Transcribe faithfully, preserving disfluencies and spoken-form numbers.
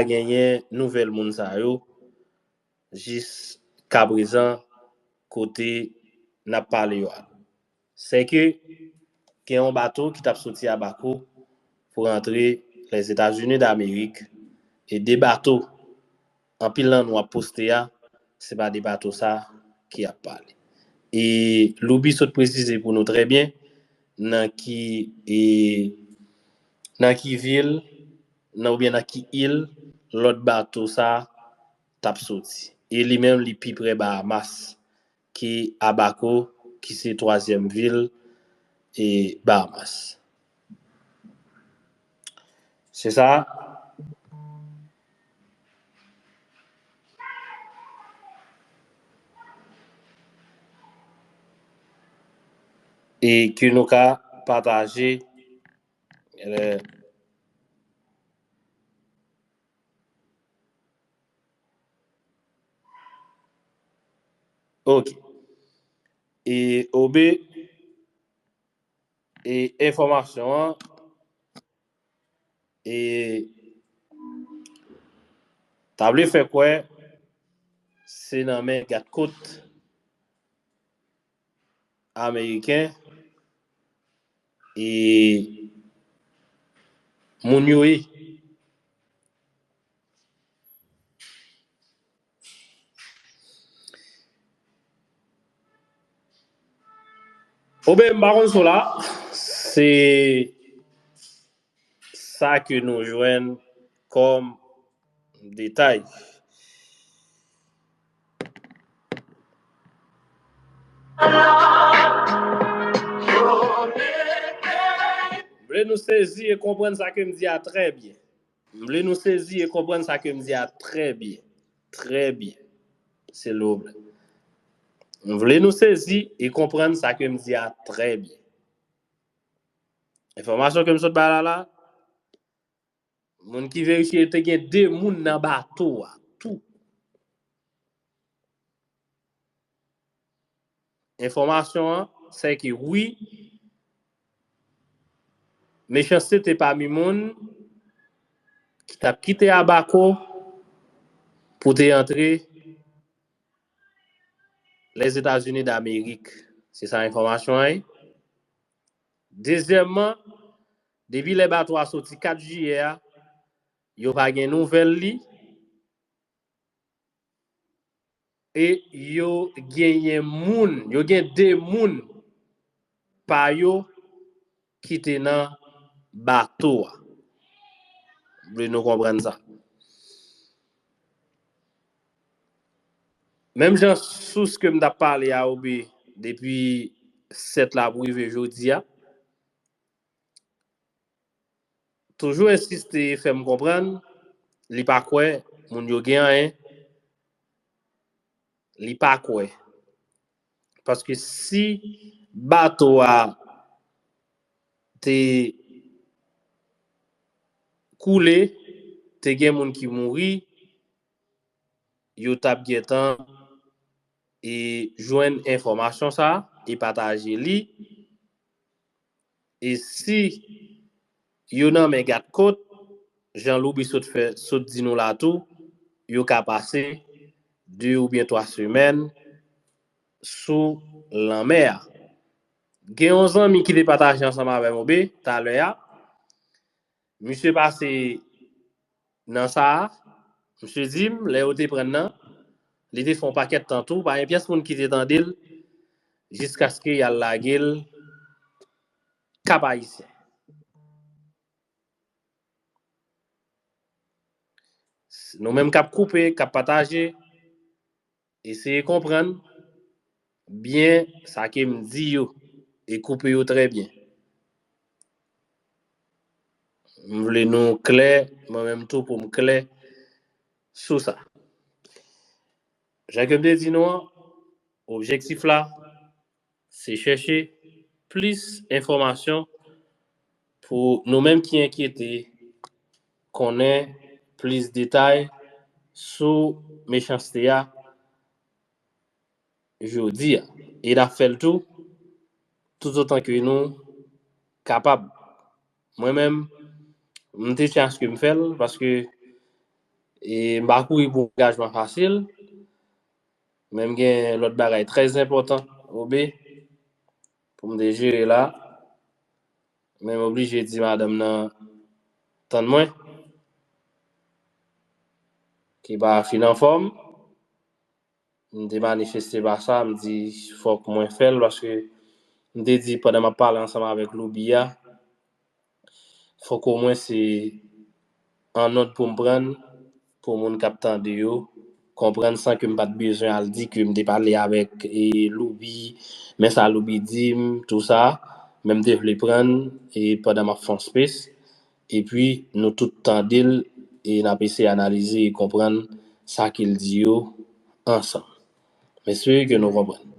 genyen nouvèl moun sa yo jiskaprezan kote n ap pale yo a. Sèke gen yon bato ki t ap soti Abako pou rantre Lèzetazini Damerik, e de bato anpil nan nou ap poste a, se pa de bato sa ki ap pale. E Loubi sot presize pou nou trè byen nan ki e, nan ki vil nan oubyen nan ki il lòt bato sa t ap soti. E li menm li pi prè Bahamas ki Abaco, ki se twazyèm vil e Bahamas. Se sa. E ke nou ka pataje. Ok. E Obe, e enfòmasyon an, e ta vle fè kwè se nan men gadkòt ameriken e moun yo ye. Oben, m pa konn sou la, se sa ke nou jwenn kòm detay. M vle nou sezi e konprann sa ke m di a trè byen. M vle nou sezi e konprann sa ke m di a trè byen. Trè byen. Silvouplè. M vle nou sezi e konprann sa ke m di a trè byen. Enfòmasyon ke m sot bay la la, moun ki verifye te gen de moun nan bato a tou. Enfòmasyon an, se ke wi, Mechanste te pami moun ki t ap kite Abaco pou te antre Lèzetazini Damerik. Se sa enfòmasyon an ye. Dezyèmman, depi lè bato a soti kat jiyè a, yo pa gen nouvèl li. E yo genyen moun, yo gen de moun pa yo ki te nan bato a. M vle nou konprann sa. Menm jan sous ke m t ap pale a Obe depi sèt la pou rive jodi a, toujou ensiste fè m konprann li pa kwè moun yo gen anyen. Li pa kwè. Paske si bato a te koule, te gen moun ki mouri, yo t ap gentan e jwenn enfòmasyon sa e pataje li. E si yo nan men gadkòt, jan Loubi sot fè, sot di nou la tou, yo ka pase de oubyen twa semèn sou lanmè a. Gen yon zanmi ki te pataje ansanm avè m Obe talè a. Misye pase nan sa a, misye di m, lè yo te pran nan, li te fè yon pakèt tan tou, pa gen pyès moun ki te tande l, jiskaske y al lage l Kap Ayisyen. Nou menm k ap koupe, k ap pataje, eseye konprann byen sa ke m di yo e koupe yo trè byen. M vle nou klè, mwen menm tou pou m klè sou sa. Jan ke m te di nou an, objektif la, se chèche plis enfòmasyon pou nou menm ki enkyete konnen plis detay sou mechanste a jodi a. E n ap fè l tou, toutotan ke nou kapab. Mwen menm, m te tyen aske m fè l, paske E m pa kouri pou angajman fasil, men m gen lòt bagay trè enpòtan, Obe, pou m te jere la. Men m oblije di madanm nan tann mwen, ki pa fin anfòm. M te manifeste pa sa, m di fòk mwen fè l, paske m te di pandan m ap pale ansanm avèk Loubi a, fòk omwen se an nòt pou m pran l, pou moun k ap tande yo konprann san ke m pa t bezwen al di ke m te pale avèk e, Loubi, men sa Loubi di m, tou sa, men m te vle pran l e pandan m ap fè yon space, epi nou tout tande l e n ap eseye analize e konprann sa ke l di yo ansanm. M espere ke nou konprann.